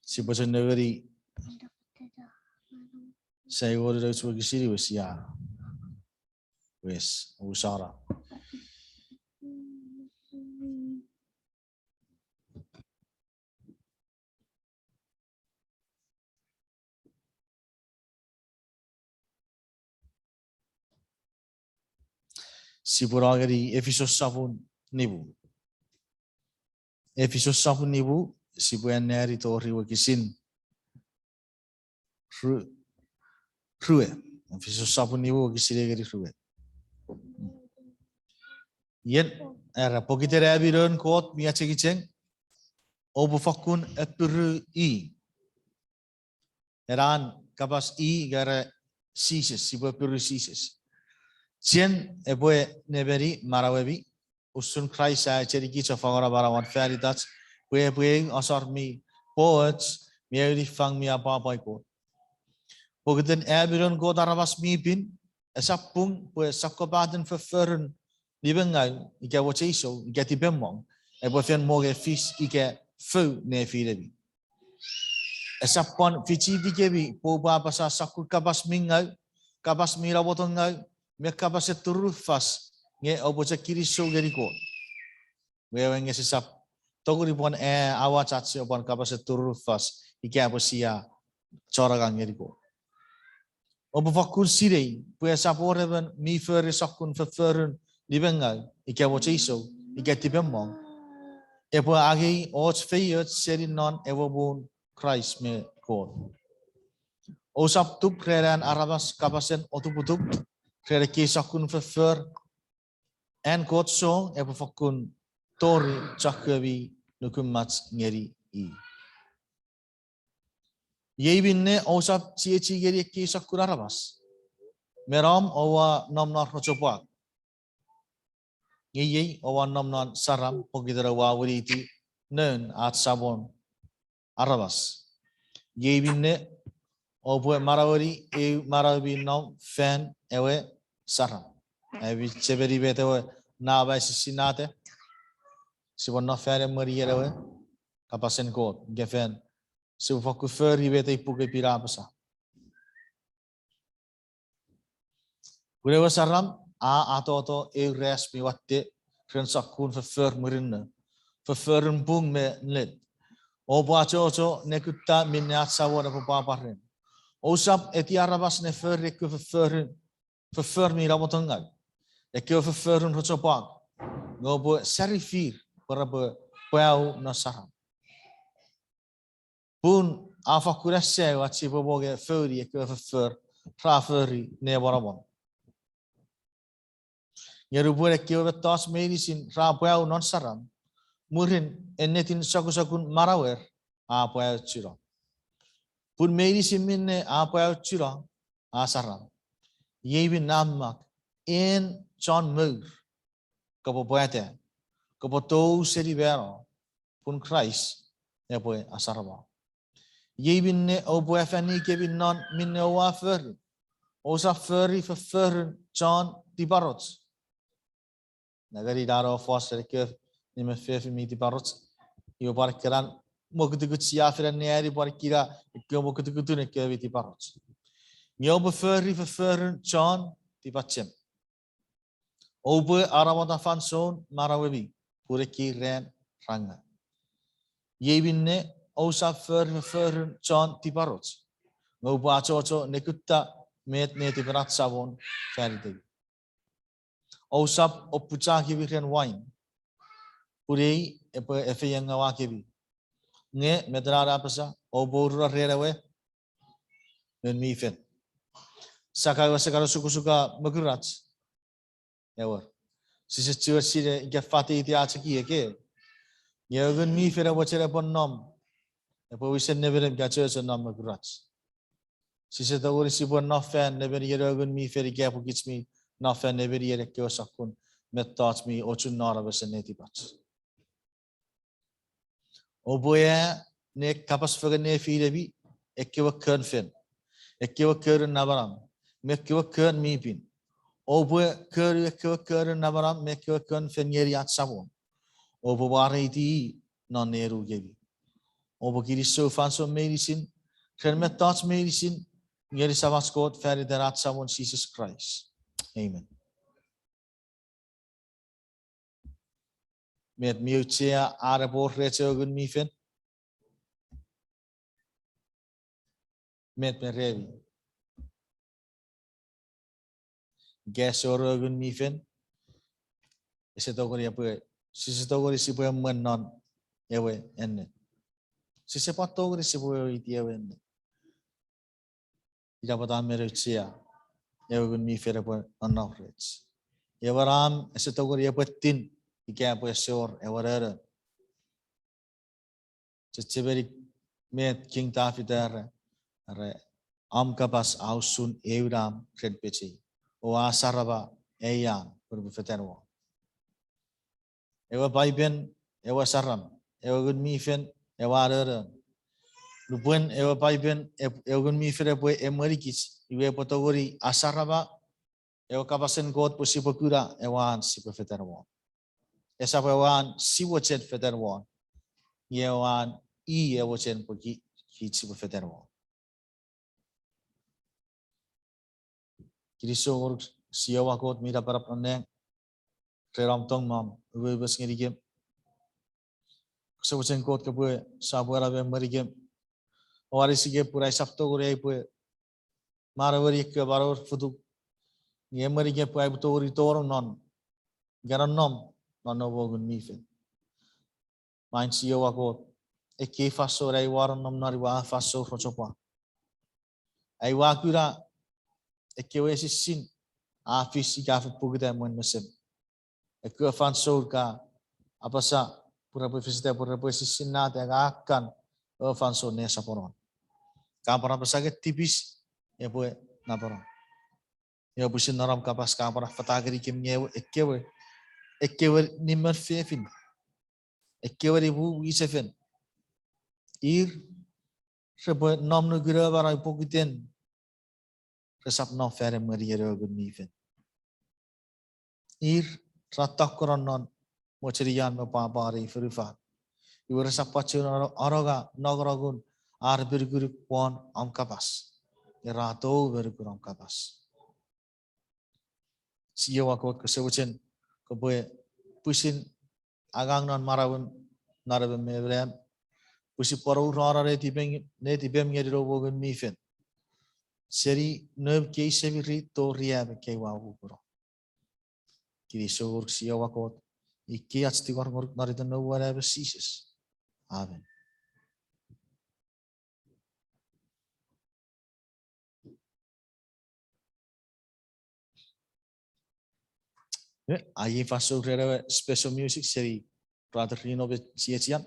Sipwe chok nengeni Saimon ena uch wokisin iwe sia wes, omusano. Sipwe no ngeni Efisos sopun nimu. Efisos sopun nimu, sipwe anneani tori wokisin ru-, rue. Efisos sopun nimu wokisin ew ngeni rue. Ien, era, pokiten ami noun Kot mi achengicheng, oupwe fokkun apiru i. Ena an kapas i ika era Jises, sipwe apiru Jises. Chen epwe nemeni manauemi, usun Kraist a echenikich o fangeno manauan fan itach, pwe epwe eu asor mi pwoch, mi eu niffang mi apwapwai Kot. Pokiten ami noun Kot aramas mi pin, esap pung pwe sokkopaten fofforun nimengau, ika mocheisou, ika tipemong, epwe fen mongo fis ika fou nefinemi. Esap pwan fichitikemi pwe oupwe apasa sokkun kapas mi ngau, kapas mi namotongau, me kapasen turufas, nge oupwe chok kinisou ngeni Kot. Wewen nge sisap tongeni pwan aea awach ach sipwe pwan kapasen turufas ika pwe sia chon angang ngeni Kot. Oupwe fokkun sinei pwe esap wor emon mi fori sokkun fofforun nimengau, ika mocheisou, ika tipemong, epwe angei och feioch seni non ewe muun Kraist me Kot. Ousap tup ren an aramas kapasen otuputup, ren ekkei sokkun foffor, an Kot song epwe fokkun tori chokkewe mi nukumach ngeni i. Iei minne ousap chiechi ngeni ekkei sokkun aramas. Me nom oua nom non rochopwak. Nge iei oua nom non saram pokiten oua winiti noun ach Samon aramas. Iei minne oupwe manaueni eu manau mi nom fan ewe saram. Ami chechemeni met ewe na ma esisinata? Sipwe no fan emwenien ewe kapasen Kot, nge fan sipwe fokkun fori met ei puk mi pin a apasa. Pun ewe saram a atoto eu ras mi watte ren sokkun foffor murinno, fofforun pung me let. Oupwe achocho ne kutta minne ach Samon epwe pwapwa ren. Ousap eti aramas ne fori ekkewe fofforun, foffor mi namotongau, ekkewe fofforun rochopwak, nge oupwe sani fir pwe repwe pwau non saram. Pun a fakkun asau ach sipwe mongo founi ekkewe foffor ra fori ne monomon. Nge nupwen ekkewe mettoch meinisin ra pwau non saram, mwirin ennetin sokkosokun manauer a pwauchuno. Pun meinisin minne a pwauchuno a saram. Iei minne a mak, en chon mour, kopwe pwata, kopwe tou seni mano, pun Kraist epwe asarama. Iei minne oupwe afanikemi non minne oua fori. Ousap fori fofforun chon tiparoch. Nengeni, na no fos ren ekkewe nimon fefin mi tiparoch, iwe pwan ekkenan mokutukut sia fen anneani pwan ekkina ekkewe mokutukutun ekkewe mi tiparoch. Nge oupwe fori fofforun chon tipachem. Oupwe anamota fansoun manauemi, pun ekkei ran ra ngau. Iei minne Ousap fori fofforun chon tiparoch, nge oupwe achocho ne kutta met netipen ach Samon fan itemi. Ousap opuchakemi ren wain, pun ei epwe efeiengawa kemi. Nge met ena a apasa, oupwe uruno ren ewe Ngun mi Fel. Sia kan, sia kan osukosuka mokurach. Ewer. Sise chiwen sinei ika fat iti ach ekiek. Nge ewe Ngun mi Fel epwe mochen epwe nom, epwe wisen nemenem ika chochon nom mokurach. Sise tongeni sipwe nom fan nemenien ewe Ngun mi Fel ika pwe kich mi nom fan nemenien ekkewe sokkun mettoch mi ochun non mesen netipach. Oupwe aea ne kapas fengen nefinemi ekkewe kon fen, ekkewe konun namanam, me ekkewe kon mi pin. Oupwe konu ekkewe konun namanam me ekkewe kon fen ngeni ach Samon. Oupwe mwareiti i non nenukemi. Oupwe kinisou fansoun meinisin ren mettoch meinisin ngeni Samach Kot fan iten ach Samon Jises Kraist. Amen. Met mi auchea an epwe wor rech ewe Ngun mi Fel? Met me remi? Ika ese wor ewe Ngun mi Fel, ese tongeni epwe, sise tongeni sipwe emwen non ewe ennet. Sise pwan tongeni sipwe weweiti ewe ennet. Ina pwata mi auchea ewe Ngun mi Fel epwe nonnom rech. Ewe ran ese tongeni epwe tin ika epwe ese wor ewe nonnom. Chechemeni met King David a era, era, om kapas a usun eu nam ren pechei, o a sarama ei an pwe upwe fetan won. Ewe Paipen ewe saram, ewe Ngun mi Fel ewe anonon. Nupwen ewe Paipen, ewe Ngun mi Fel epwe emwenikich, iwe epwe tongeni asarama ewe kapasen Kot pwe sipwe kuna ewe an sipwe fetan won. Esap ewe an sia mochen fetan won, nge ewe an i a mochen pwe ki, kich sipwe fetan won. Kinisou ngonuk Jiowa Kot mi napanap non nang, ren om tong me om umoumoch ngenikem. Kose mochen Kot kopwe sopweno me emwenikem. O anisikem pun aisap tongeni ai upwe manaueni ekkewe manauen futuk, nge emwenikem pwe ai upwe tongeni tonong non, ika nonnom non ewe Ngun mi Fel. Maing Jiowa Kot, ekkei fansoun ai ua nonnom non, ua fansoun rochopwak. Ai ua kuna ekkewe esisin a fis ika a fen pokiten mwen mesem. Ekkewe fansoun ka apasa pwe repwe fisita pwe repwe esisinnata nge a kan ewe fansoun nesoponon. Ka pwan apasa nge tipis epwe napanap. Ewe pwisin non om kapas ka pwan affata ngenikem nge ekkewe, ekkewe nimon fefin, ekkewe nimu mwichefen, ir repwe nom nukun ewe manau pokiten resap nom fan emwenien ewe Ngun mi Fel. Ir ra tokkono non mochenian me pwapwan ei fonufan. Iwe resap pwan chuen anonga nongonongun ar epinukunuk won om kapas, nge ra tou me nukun om kapas. Jiowa Kot, kose mochen kopwe pwisin angang non manauem, non emon me emon, pwisin pwan aurono netipem, netipem ngeni ewe Ngun mi Fel seni noum kei semirit tori am kei ua upuno. Kinisou ngonuk Jiowa Kot, ikkei ach tingor ngonuk non iten noum we Nain Jises. Amen. Iei fansoun ren ewe special music seni Brother Rino me chiechian.